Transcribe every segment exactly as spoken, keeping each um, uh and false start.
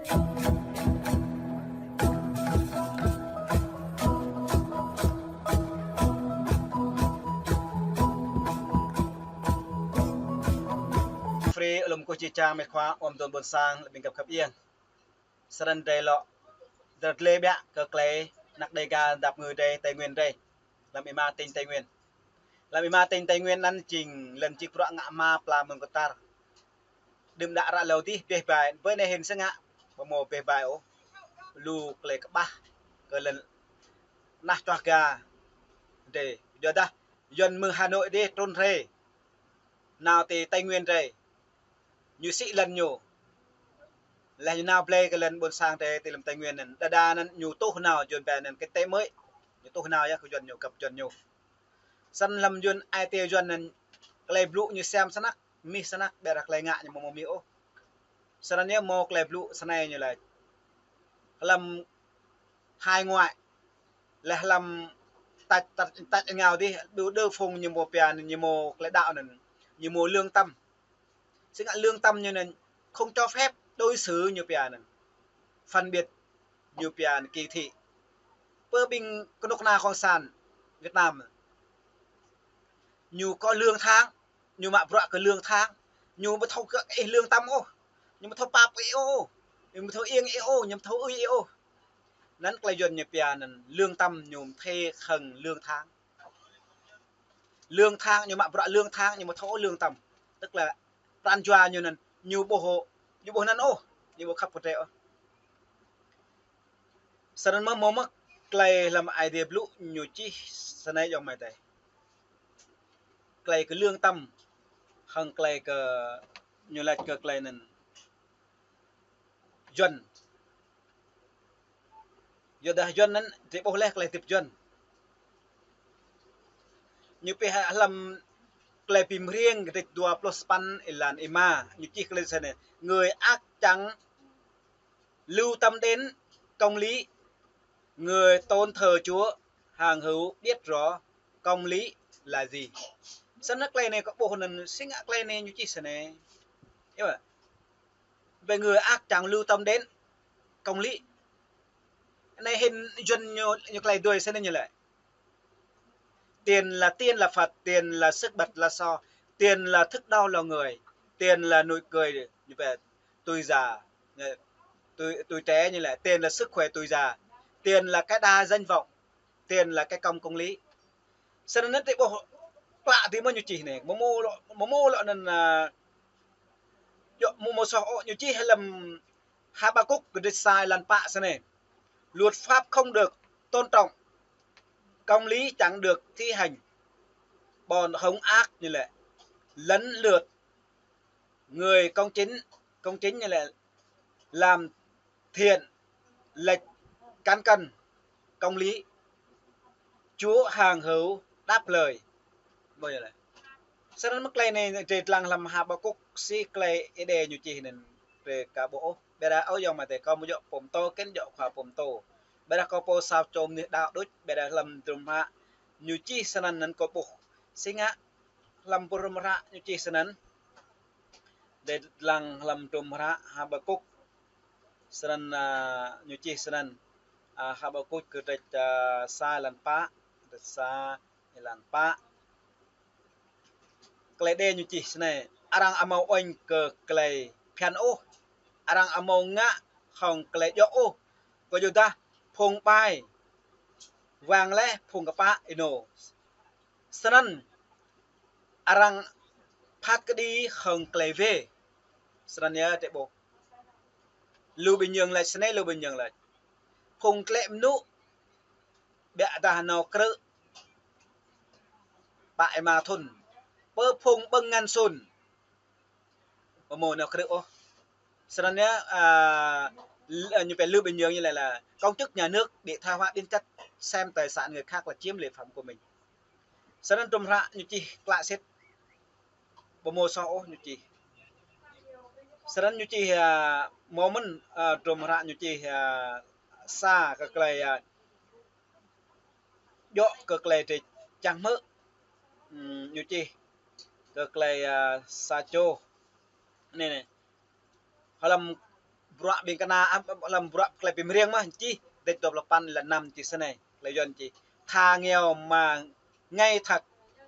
Free, alum kơ či čang met khua, ôm dôn ƀôn sang, lĕ ƀing găp khăp iêng. Srăn drei lŏ dăr dlê ƀiă kơ klei anăk Đêga dăp ngui drei Tây Nguyên drei. Lăm êma tỉnh Tây Nguyên. Lăm êma tỉnh Tây Nguyên anăn jing lăn jik bruă ngă hma pla mơ̆ng kơtar. Đưm đă ră lâo dih beh bai, bơ anei hĭn sngă, ƀu mâo beh bai ôh. Lu klei kơƀah kơ lăn nah čuah ga drei. Yua dah Yuăn mơ̆ng Hà Nội dih trŭn hrei nao ti Tây Nguyên drei. Ñu sĭ lăn ñu. Leh ñu nao blei kơ lăn ƀôn sang drei ti lăm Tây Nguyên anăn. Đơđa anăn ñu tuh nao Yuăn ƀai anăn kinh tế mới. Ñu tuh nao yơh kơ Yuăn ñu, găp Yuăn ñu. Srăn lăm Yuăn ai tiê Yuăn anăn klei blŭ ñu sem snăk, mih snăk, ƀiădah klei ngă ñu ƀu mâo mih ôh. Srăn yơh mâo klei blŭ snei ñu laĭ. Hlăm hải ngoại, leh hlăm tač, tač, tač êngao dih, đơ, đơ phung ñu mâo pia, ñu mâo klei đăo anăn, ñu mâo lương tâm. Sĭt ngă lương tâm ñu anăn không cho phép đối xử ñu pia anăn. Phân biệt ñu pia anăn kỳ thị. Pơ ƀing kơnuk kơna cộng sản Việt Nam. Ñu kơ lương tháng, ñu mă bruă kơ lương tháng, ñu ƀu thâo kơ ih lương tâm ôh, ñu ƀu thâo pap ih ôh, ñu ƀu thâo iêng ih ôh, ñu ƀu thâo ưi ih ôh. Anăn klei Yuăn ñu pia anăn lương tâm ñu mthê khăng lương tháng. Lương tháng, ñu mă bruă lương tháng, ñu ƀu thâo lương tâm. Tức là pran jua ñu anăn, ñu ƀuh, ñu ƀuh anăn ôh, ñu ƀuh khăp kơ drei ôh. Srăn mơ̆ mâo mơ̆ klei hlăm Aê Diê blŭ ñu čih snei yơh mơ̆ tơi. Klei kơ lương tâm, hăng klei kơ ñu laĭ kơ klei anăn Yuăn. Yua dah Yuăn anăn, drei ƀuh leh klei tĭp Yuăn. Ñu pia hlăm Klei Bi Mriêng kdrêč dua pluh sapăn êlan êma, ñu čih klei snei: Người ác chẳng lưu tâm đến công lý, người tôn thờ Chúa hàng hữu biết rõ công lý là gì. Srăn klei anei kơ ƀuh anăn sĭt ngă klei anei ñu čih snei. Yơh. Về người ác chẳng lưu tâm đến công lý. Anei hĭn Yuăn ñu, ñu klei dui snei ñu laĭ. Tiền là tiên là Phật, tiền là sức bật là so, tiền là thước đo lòng người, tiền là nụ cười về tuổi già, tuổi, tuổi trẻ, như là tiền là sức khỏe tuổi già, tiền là cái đa danh vọng, tiền là cái công công lý. Srăn anăn drei ƀuh klă dih mơ̆ ñu čih anei. Mơ̆ mâo lŏ, mơ̆ mâo lŏ anăn, a, yơh mơ̆ mâo soh ôh, ñu čih hlăm Habakuk kdrêč sa êlan pă snei: Luật pháp không được tôn trọng, công lý chẳng được thi hành, bọn hung ác, như là lấn lượt, người công chính, công chính, như là làm thiện, lệch cán cân, công lý, Chúa hàng hữu đáp lời. Ƀuh yơh lĕ. Srăn mơ̆ klei anei drei dlăng hlăm Habakuk sĭt klei Êđê ñu čih anăn drei ka ƀuh ôh. Ƀiădah ơ yơh mơ̆ tơi, kâo mơ̆ djŏ pô pơtô, kĕn djŏ khua pô pơtô. Ƀiădah kâo pô sa čô mơnuih đăo đôč, ƀiădah hlăm hdruôm hră ñu čih snăn anăn kâo ƀuh. Sĭt ngă hlăm hdruôm hră ñu čih snăn. Drei dlăng hlăm hdruôm hră Habakuk. Srăn, a, ñu čih srăn, a, Habakuk kdrêč, a, sa êlan pă, kdrêč sa êlan pă. Klei Êđê ñu čih snei: Arăng amâo uêñ kơ klei phiăn ôh, arăng amâo ngă hŏng klei djŏ ôh, kơyuadah phung ƀai wang leh phung kpă ênô. Srăn arăng phat kđi hŏng klei wê. Srăn yơh drei ƀuh. Lu ƀing ñu laĭ snei, lu ƀing ñu laĭ. Phung tlĕ mnŭ, ƀiădah nao krư̆ pă êma thŭn. Pơ phung ƀơ̆ng ngăn sun, ƀu mâo nao krư̆ ôh. Srăn yơh, a, l-, ñu pia lu ƀing ñu laĭ là công chức nhà nước bị tha hóa biến chất, xem tài sản người khác là chiếm lệ phẩm của mình. Srăn hdruôm hră ñu čih klă sĭt. Ƀu mâo soh ôh ñu čih. Srăn ñu čih, a, mơ̆ mơ̆n, a, hdruôm hră ñu čih, a, sa kơ klei, a, djŏ kơ klei drei čang hmư̆. Ừm, ñu čih kơ klei, a, sa čô. Anei, anei. Hlăm bruă ƀing kơna, ăm, hlăm bruă klei bi mriêng mơ̆n čih, dêč dua pluh păn êlan năm čih snei, klei Yuăn čih: Thà nghèo mà ngay thật,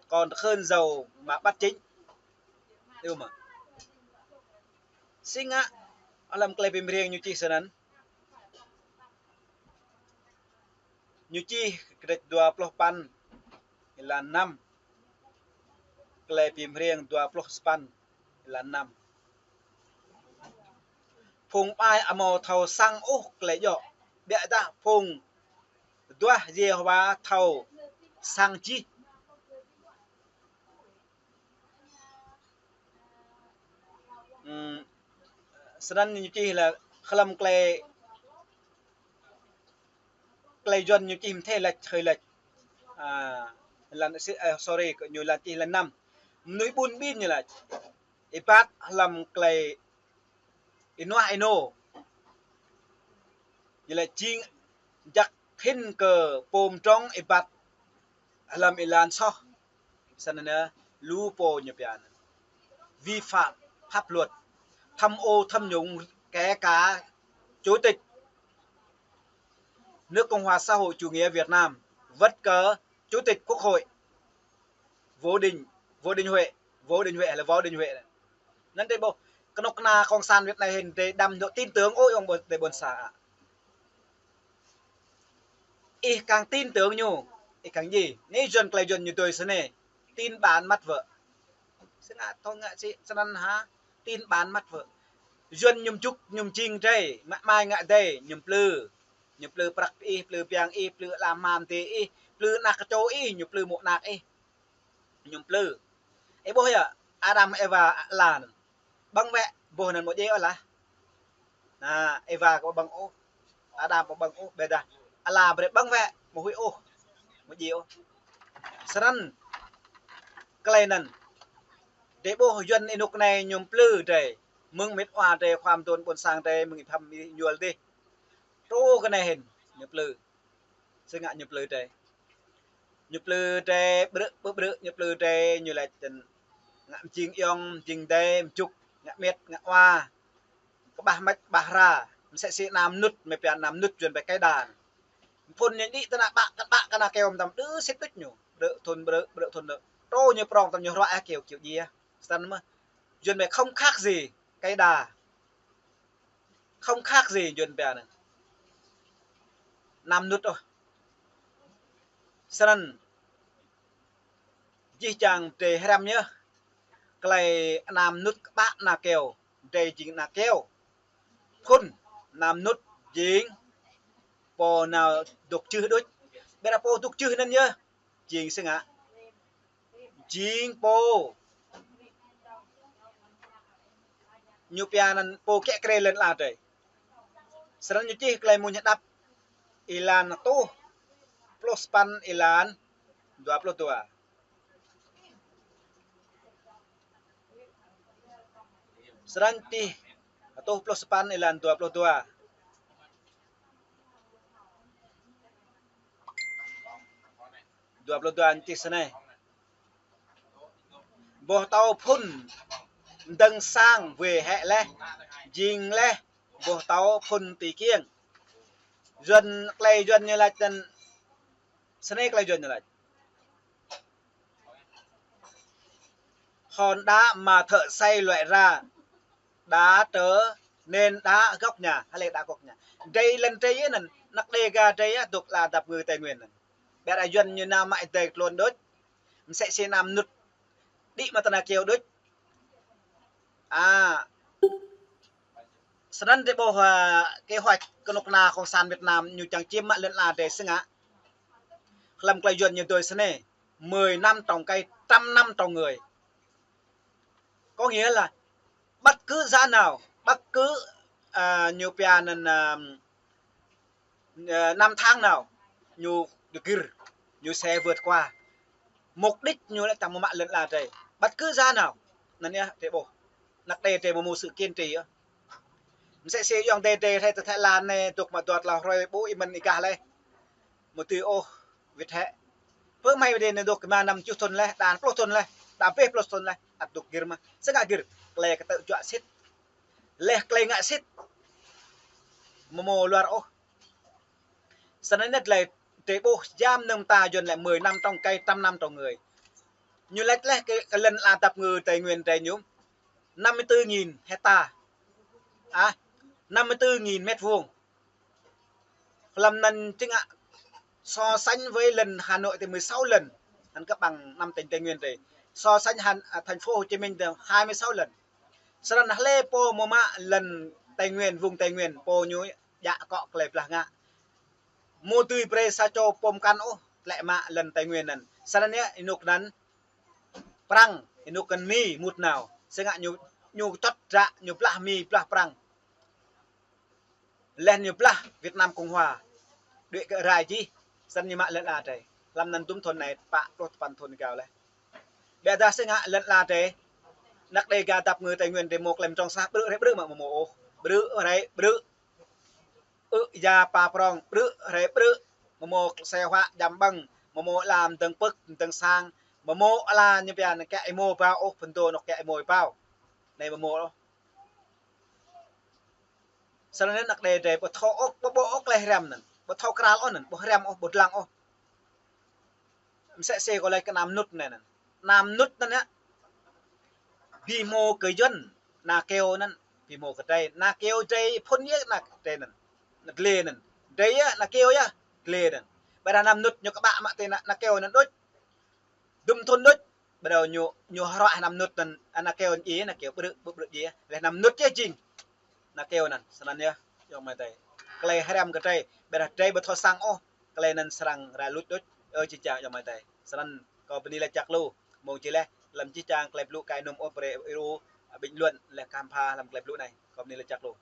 còn hơn giàu mà bất chính. Iu mơ̆. Si ngă hlăm klei bi mriêng ñu čih snăn. Ñu čih kơ dêč dua pluh păn êlan năm. Klei bi mriêng dua pluh sapăn êlan năm. Phung ƀai amâo thâo săng ôh klei djŏ, ƀiădah phung duah Yêhôwa thâo săng jih. Ừm, snăn ñu čih lĕ hlăm klei, klei Yuăn ñu čih mơ̆ thâo lač, hơi lač. À, êlan si-, ơ, sorry, kơ ñu lač čih êlan năm. Mnuih ƀun ƀin ñu lač. Êbat hlăm klei ênuah ênô. Ñu lač jing jak hĭn kơ pô mdrŏng êbat hlăm êlan soh. Snăn anei lu pô ñu pia anăn vi phạm pháp luật, tham ô tham nhũng, kể cả chủ tịch nước Cộng hòa Xã hội Chủ nghĩa Việt Nam, wăt kơ chủ tịch Quốc hội Vũ Đình, Vũ Đình Huệ, Vũ Đình Huệ hay là Võ Đình Huệ anăn. Anăn drei ƀuh, kơnuk kơna Cộng sản Việt Nam hĭn drei đăm dŏ tin tưởng ôh, ayŏng ƀuôn, drei ƀuôn sang. Ih kăng tin tưởng ñu, ih kăng djai. Anei Yuăn, klei Yuăn ñu dui snei: Tin bạn mất vợ. Si ngă thâo ngă si snăn hă? Tin bạn mất vợ. Yuăn ñu mjŭk, ñu mjing drei, mă mai ngă dei, ñu mplư. Ñu mplư prăk ih, mplư biang ih, mplư ala hmua mdê ih, mplư anak kơčô ih, ñu mplư mô̆ anak ih. Ñu mplư. Ih ƀuh yơh, Adam Êwa ala anăn. Ƀơ̆ng wĕ, ƀuh anăn mơ̆ djai ôh lah. Anăn, Êwa kơ ƀơ̆ng ôh. Adam kơ ƀơ̆ng ôh, ƀiădah ala brei ƀơ̆ng wĕ, mơ̆ huĭ ôh. Mơ̆ djai ôh. Snăn, klei anăn. Drei ƀuh Yuăn ênuk anei ñu mplư drei. Mơ̆ng mĭt wa drei, khua mduôn ƀuôn sang drei, mơ̆ng ih phăm ih ñuôl dih. Truh kơ anei hĭn, ñu mplư. Si ngă ñu mplư drei? Ñu mplư drei ƀrư̆ ƀrư̆, ñu mplư drei, ñu lač tăn ngă mjing ayŏng, mjing adei, mjŭk, ngă mĭt, ngă wa, kƀah mĕč, kƀah hra, msĕ si ană mnŭt, mơ̆ pia ană mnŭt Yuăn ƀai kơ đa. Phŭn ñu đĭ tơnă ƀă, kăn ƀă kơ ană keo mtam đơ sĭt tuč ñu, ƀrư̆ thŭn ƀrư̆, ƀrư̆ thŭn ƀrư̆. Truh ñu prŏng tăm ñu hruă ơ keo, keo djai. Snăn mơ̆, Yuăn ƀai không khác gì kơ đa. Không khác gì Yuăn pia anăn. Ană mnŭt ôh. Snăn jih jang drei hrăm yơh. Klei ană mnŭt kƀă ană keo, drei jing ană keo. Phŭn ană mnŭt jing pô nao dôk jưh đôč. Ƀiădah pô dôk jưh anăn yơh jing si ngă? Jing pô ñu pia anăn pô kiă kriê lăn ala drei. Snăn ñu čih Klei Mmuñ Hđăp êlan rơtuh pluh sapăn êlan dua pluh dua. Snăn čih rơtuh pluh sapăn êlan dua pluh dua. Dua pluh dua čih snei: Boh tâo phŭn mdơ̆ng sang wê hĕ leh, jing leh boh tâo phŭn ti kiêng. Yuăn, klei Yuăn ñu lač anăn, snei klei Yuăn ñu lač: Hòn đá mà thợ xây loại ra đã trở nên đá gốc nhà, hay là đá gốc nhà. Drei lăn drei anăn, anak Đêga drei dôk ala dap kngư Tây Nguyên anăn. Ƀiădah Yuăn ñu nao mă adei tluôn đôč. Msĕ si ană mnŭt đĭ mă tơnă keo đôč. À, snăn drei ƀuh, à, kế hoạch kơnuk kơna Cộng sản Việt Nam ñu čiăng chiếm mă lăn ala drei si ngă. Hlăm klei Yuăn ñu dui snei: mười năm trồng cây, trăm năm trồng người. Có nghĩa là bất cứ giá nào, bất cứ, à, ñu pia anăn, à, à, năm tháng nào, ñu được gir, ñu sẽ vượt qua. Mục đích ñu lĕ tăm mă lăn ala drei. Bất cứ giá nào. Anăn yơh, drei ƀuh. Anak Đê drei mâo mơ̆ sự kiên trì yơh. Msĕ si ayŏng adei drei hrei tơ Thái Lan anei, dôk mă dua tlâo hruê ƀu ih mĭn ih gah leh. Mơ̆ tui ôh, wĭt hĕ. Pơ hmei wơ̆t anei dôk kơ mă năm čuh thŭn leh, đa pluh thŭn leh, đa ƀiă pluh thŭn leh, ăt dôk gir mơh. Si ngă gir? Klei kơtơ̆ juă sĭt. Leh klei ngă sĭt. mơmô luar ôh. Snăn anai lĕ drei ƀuh jam nơm ta Yuăn lĕ mười năm trong cây, trăm năm trong người. Ñu lač leh kơ, kơ lăn ala dap kngư Tây Nguyên drei ñu năm mươi tư nghìn hecta. À, năm mươi tư nghìn mét vuông. Hlăm anăn jing ngă so sánh với lăn Hà Nội thì mười sáu lần, hăn kơ bằng năm tỉnh Tây Nguyên drei. So sánh Hà, à, thành phố Hồ Chí Minh thì hai mươi sáu lần. Snăn hlei pô mơ̆ mă lăn Tây Nguyên, vùng Tây Nguyên, pô ñu djă akŏ klei blah ngă. Mơ̆ dưi brei sa čô pô mkăn ôh tlĕ mă lăn Tây Nguyên anăn. Snăn yơh, ênuk anăn Prăng, ênuk anăn Mi mŭt nao. Snăn ñu, ñu čŏt dră, ñu blah Mi, blah Prăng. Leh ñu blah Việt Nam Cộng Hòa. Đuĕ kơ rai jih, snăn ñu mă lăn ala drei. Hlăm anăn dŭm thŭn anai, pă pluh tơpăn thŭn gao leh. Ƀiădah snăn lăn ala drei, anak Đêga dap kngư Tây Nguyên drei mơ̆ klei mdrŏng sah, ƀrư̆ rai ƀrư̆ mơ̆ mơmô ôh. Ƀrư̆ rai ƀrư̆. Ư ya pa prong, ƀrư̆ rai ƀrư̆. Mơmô kơsĕ huă jăm ƀơ̆ng, mơmô ala mdơ̆ng pơ̆k, mdơ̆ng sang, mơmô ala ñu pia anăn kiă êmô ƀâo ôh, phŭn dô anôk kiă êmô ƀâo. Anai mơmô ôh. Snăn anăn anak Đê drei ƀu thâo ôh, ƀu, ƀu ôh klei hriăm anăn, ƀu thâo kral ôh anăn, ƀu hriăm ôh, ƀu dlăng ôh. Msĕ si kâo lač kơ ană mnŭt anai anăn. Ană mnŭt anăn yơh, bi hmô kơ Yuăn, ană kơyâo anăn bi hmô kơ drei, ană kơyâo drei phŭn yơh ană drei anăn, ană dliê anăn. Drei yơh, ană kơyâo yơh, dliê anăn. Ƀiădah ană mnŭt ñu kƀă mă tơ ană, ană kơyâo anăn đôč. Dŭm thŭn đôč, ƀiădah ñu, ñu hrŏ ană mnŭt anăn, ană kơyâo anăn djiê, ană kơyâo ƀrư̆, ƀrư̆, ƀrư̆ djiê. Leh ană mnŭt yơh jing ană kơyâo anăn, snăn yơh, ayŏng amai adơi. Klei hriăm kơ drei, ƀiădah drei ƀu thâo săng ôh, klei anăn srăng rai luč đôč, ơ jih jang ayŏng amai adơi. Snăn kâo bơni lač jăk lu, mơ̆ng čih leh, hlăm jih jang klei blŭ kơ anăm ôh brei ru, bình luận leh khám phá hlăm klei blŭ anai. Kâo bơni lač jăk lu.